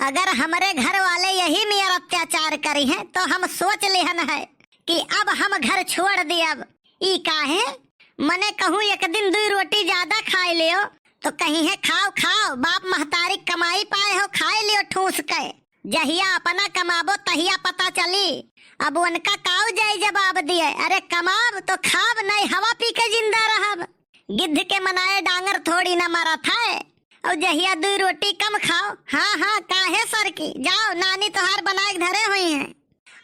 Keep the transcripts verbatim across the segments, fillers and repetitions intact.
अगर हमरे घर वाले यही मेर अत्याचार करिहैं, तो हम सोच लिहन है कि अब हम घर छोड़ दियब। ई काहे? मने कहूँ एक दिन दुई रोटी ज्यादा खाए लियो, तो कहिहैं, "खाओ, खाओ, बाप महतारी कमाई पाए हो, खाए लियो ठूस के। जहिया अपना कमाबो, तहिया पता चली।" अब उनका काऊ जाई जवाब दिए, "अरे कमाब तो खाब, नहीं हवा पी के जिंदा रहब।" गिद्ध के मनाए डांगर थोड़ी न मरत है। और जहिया दुई रोटी कम खाओ, "हाँ, हाँ, काहे सर की, जाओ, नानी तोहार बनाए के धरे हुई हैं।"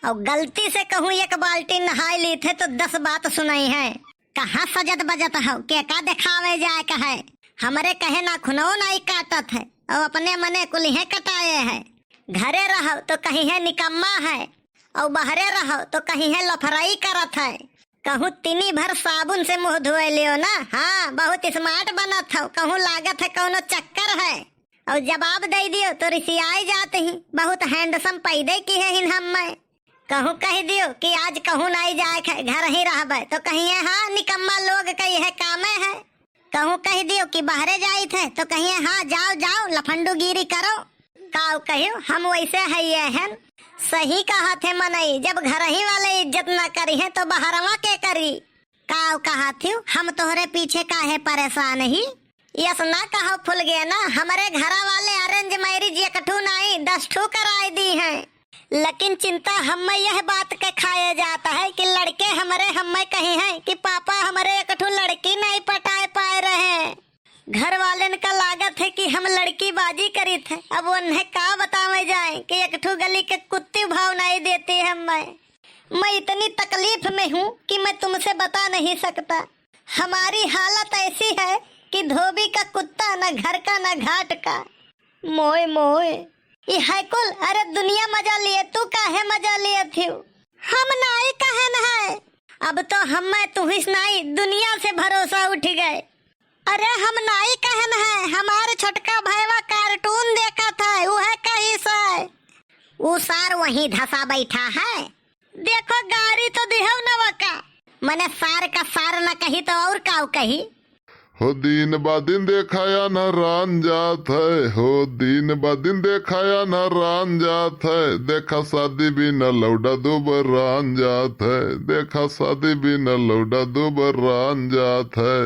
और गलती से कहूँ एक बाल्टी नहाए लीत है तो दस बात सुनाई है। कहाँ सजत बजत हो, के का देखावे जाए का है? हमरे कहे ना खुनो नाई काटत है, और अपने मने कुलिहे कटाए है। घरे रहो तो कहिहैं निकम्मा है, और बहरे रहो तो कहिहैं लफराई करत है। कहूँ तिनी भर साबुन से मुँह धोए लियो ना, हाँ, बहुत smart बनत हो, कहूँ लागत है कौनो चक्कर है। और जवाब दे दियो तो रिसियाई जात ही, बहुत handsome पैदे किहे हिन हम्मे। कहूँ कह दियो कि आज कहूँ नाई जाए के, घर ही रहबे, तो कहिहैं, "हाँ, निकम्मा लोग के यह कामे है।" कहूँ कह दियो कि बहरे जाइत है, तो कहिहैं, "हाँ, जाओ, जाओ, लफंडूगिरी करो।" काऊ कहियो, हम वैसे है ये हन। सही कहत है मनई, जब घर ही वाले इज्जत ना करिहैं, तो बहरवा के करी? काऊ कहत हियो, हम तोहरे पीछे काहे परेशान ही? यस ना कहो फुलगेना, हमरे घरा वाले arrange marriage एकठू नाई, दस ठू कराए दी हैं। लेकिन चिंता हम्मे यह बात के खाए जात है कि लड़के हमरे हम्मे कहिहैं कि पापा हमरे एकठू लड़की नाई पटाए पाए रहे। घर वालन का लागत है कि हम लड़की बाजी करीत है। अब उन्हें का बतावे जाए कि एकठू गली के कुत्ती भाव नाई देती हम्मे। मैं इतनी तकलीफ में हूँ कि मैं तुमसे बता नहीं सकता। हमारी हालत ऐसी है कि धोबी का कुत्ता, न घर का न घाट का। मोए मोए। ई है कुल, अरे दुनिया मजा लिए, तू काहे मजा लिए थिउ? हम नाई कहन है, अब तो हम्मे तुहिस नाई, दुनिया से भरोसा उठ गए। अरे हम नाई कहन है, हमार छोटका भैवा cartoon देखत है, उहे कहिस है। ऊ सार वहीं धसा बैठा है। देखो, गारी तो दिहौ नवा का। मने सार का सार न कही तो और काऊ कही? हो दिन ब दिन देखाया न रान जात है, हो दिन ब दिन देखाया न रान जात है, देखा शादी बिना लौडा दुबरान जात है, देखा शादी बिना लौडा दुबरान जात है।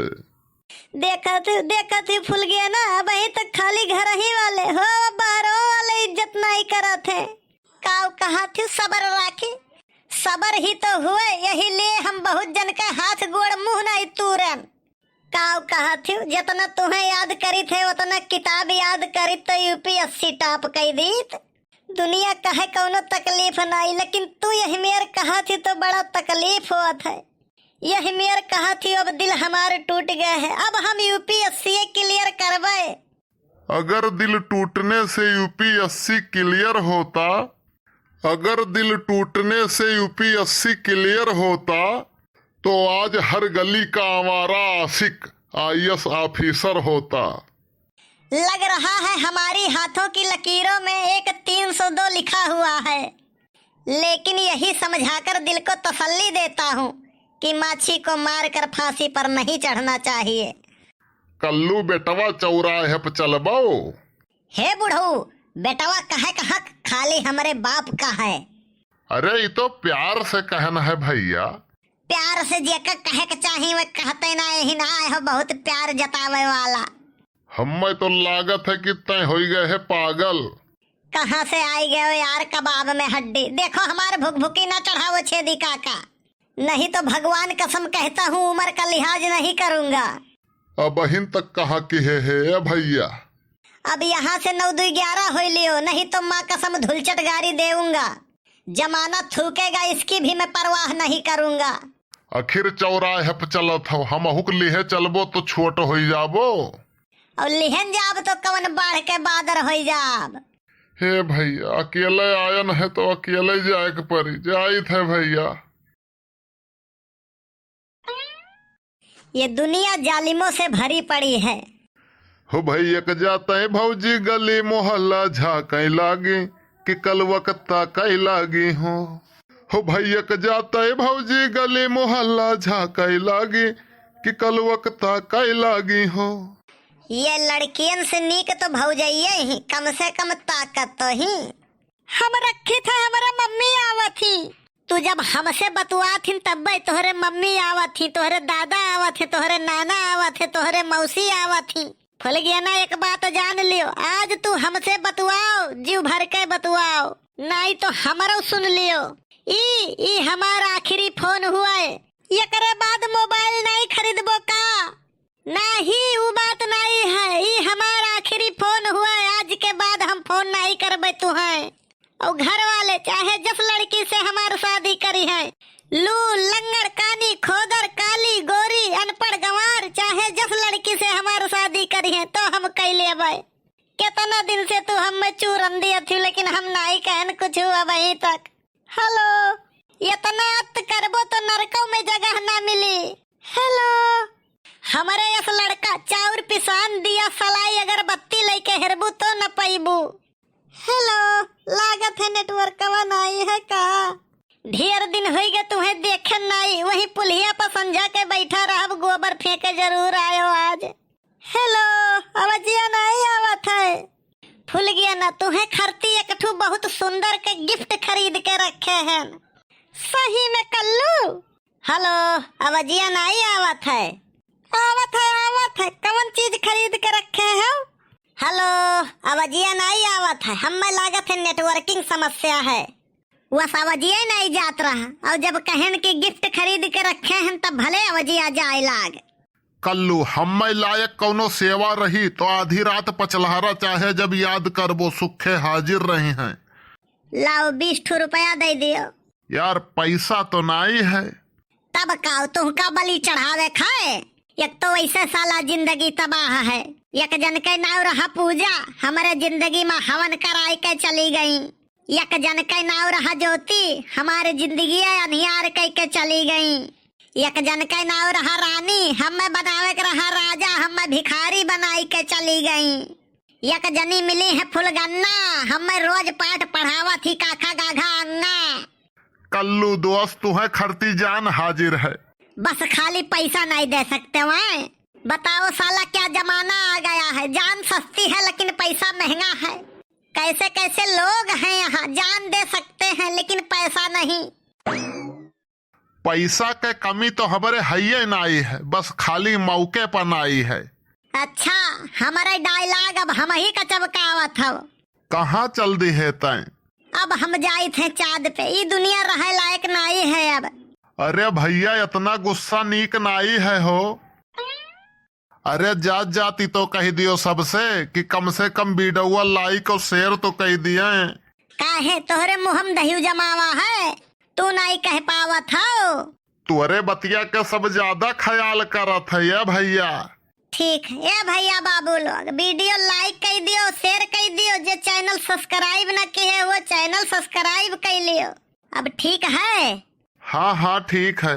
देखत ही, देखत ही फुलगेना, अबहीं तक खाली घरही वाले हो, बाहरो वाले इज्जत नाई करत है। काऊ कहत ही सबर राखी, सबर ही तो हुए, यही लिए हम बहुत जन के हाथ गोड़ मुँह नाई तूरन। काऊ कहत ही, जितना तुहें याद करित है, उतना किताब याद करित तो UPSC top कई दीत। दुनिया कहे कौनो तकलीफ नाई, लेकिन तू यही मेर कहत ही तो बड़ा तकलीफ होत है। यही मेर कहत ही अब दिल हमार टूट गए है, अब हम UPSC clear करबे। अगर दिल टूटने से UPSC clear होता, अगर दिल टूटने से UPSC clear होता, तो आज हर गली का आवारा आशिक IAS officer होता। लग रहा है हमारी हाथों की लकीरों में एक तीन सौ दो लिखा हुआ है, लेकिन यही समझाकर दिल को तसल्ली देता हूँ कि माछी को मारकर फांसी पर नहीं चढ़ना चाहिए। कल्लू बेटवा चौराहे पर चलबो। हे बुढ़ऊ, बेटवा कहे का हक खाली हमरे बाप का है। अरे, ई तो प्यार से कहन है भैया। प्यार से जेका कहे के चाही, वे कहते ना, यही ना आए हो बहुत प्यार जतावे वाला। हम्मे तो लागत है कि तय होई गए है पागल। कहाँ से आई गए हो यार कबाब में हड्डी? देखो हमारे भुकभुकी ना चढ़ावो छेदी काका, नहीं तो भगवान कसम कहता हूँ उम्र का लिहाज नहीं करूँगा। अबहिन तक कहाँ किहे है ए भैया? अब यहाँ से नौ दुई ग्यारह होई लियो, नहीं तो माँ कसम धुलचट गारी देऊँगा। जमाना थूकेगा, इसकी भी मैं परवाह नहीं करूँगा। आखिर चौराहे पे चलत हो, हमहू के लिहे चलबो तो छोट होई जाबो। और लिहन जाब तो कवन बाढ़ के बादर होई जाब। हे भैया, अकेले आयन है तो अकेले जाए के पड़ी, जाइत है भैया। ये दुनिया जालिमों से भरी पड़ी है। हो भैया के जाते भौजी गली मोहल्ला झांकई लागी कि कलुआ के ताकई लागी हो। हो भैया के जाते भौजी गली मोहल्ला झांकई लागी कि कलुआ के ताकई लागी हो। ये लड़कियन से नीक तो भौजइये ही, कम से कम ताकत तो ही। हम रखी थे, हमरे मम्मी आवत ही। तू जब हमसे बतुआत हिन, तब्बे तोहरे मम्मी आवत ही, तोहरे दादा आवत ही, तोहरे नाना आवत ही, तोहरे मौसी आवत ही। फुलगेना, एक बात जान लियो, आज तू हमसे बतुआओ, जीव भर के बतुआओ, नाई तो हमरो सुन लियो। ई, ई हमार आखिरी फोन हुआ है, एकरे बाद मोबाइल नाई खरीदबो का? नाही, ऊ बात नाही है, ई हमार आखिरी फोन हुआ है, आज के बाद हम फोन नाही करबे तुहैं। और घर वाले चाहे जस लड़की से हमार शादी करिहैं, लू, लंगड़, कानी, खोदर, काली, गोरी, अनपढ़, गंवार, चाहे जस लड़की से हमार शादी करिहैं, तो हम कइ लेबै। केतना दिन से तू हम्मे चूरन दिया थी, लेकिन हम नाही कहन कुछ अबहीं तक। हेलो, एतना अत करबो तो नरको में जगह ना मिली। हेलो, हमरे यस लड़का चाउर पिसान, दिया, सलाई, अगरबत्ती लइके हेरबू तो न पइबू। हेलो, लागत है नेटवर्कवा नाई है का? ढेर दिन होइगे तुहैं देखन नाई, वही पुलिया पर संझा के बैठा रहब, गोबर फेंके जरूर आयो आज। हेलो, अवजिया नाई आवत है। फुलगेना, तुहैं खरती एक ठू बहुत सुंदर के गिफ्ट खरीद के रखे हैं। सही में कल्लू? हेलो, अवजिया नाई आवत है। आवत है, आवत है, कवन चीज खरीद के रखे हो? हेलो, अवजिया नाई आवत है, हम्मे लागत है नेटवर्किंग समस्या है। वस अवजिया नाई जात रहा, और जब कहन कि गिफ्ट खरीद के रखे हैं, तब भले अवजिया जाए लाग। कल्लू, हम्मे लायक कौनो सेवा रही तो आधी रात पचलहरा चाहे जब याद करबो, सुखे हाजिर रही हैं। लाओ, बीस ठो रुपया दे दियो। यार, पैसा तो नाई है। तब का, तुहका बलि चढ़ावे खाए? एक तो वैसे साला जिंदगी तबाह है। एक जन के नाव रहा पूजा, हमरे जिंदगी में हवन कराए के चली गई। एक जन के नाव रहा ज्योति, हमारे जिंदगी अंधियार कइ के चली गई। एक जन के नाव रहा रानी, हम्मे बनावे के रहा राजा, हम्मे भिखारी बनाई के चली गई। एक जनी मिली है फुलगन्ना, हम्मे रोज पाठ पढ़ावत ही काखा गाघा अंगा। कल्लू दोस्त, तुहैं खरती जान हाजिर है। बस खाली पैसा नहीं दे सकते वै। बताओ साला, क्या जमाना आ गया है, जान सस्ती है लेकिन पैसा महंगा है। कैसे कैसे लोग हैं यहाँ, जान दे सकते हैं लेकिन पैसा नहीं। पैसा के कमी तो हमरे हइये नाई है, बस खाली मौके पर नाई है। अच्छा, हमरे डायलॉग अब हमही का चमकावत हव। कहाँ चल दिहे तैं? अब हम जाइत हैं चाँद पे, ई दुनिया रहे लायक नाई है अब। अरे भइया, एतना गुस्सा नीक नाई है हो। अरे जात जात ई तो कहि दियो सबसे कि कम से कम वीडियोवा like और share तो कइ दिए। काहे तोहरे मुँह में दहियो जमावा है, तू नाई कह पावत हौ? तोहरे बतिया के सब ज्यादा ख्याल करत है ए भइया। ठीक है ए भइया बाबू लोग, video like कइ दियो, share कइ दियो, जे channel subscribe न किहे वो channel subscribe कइ लियो। अब ठीक है? हाँ हाँ ठीक है।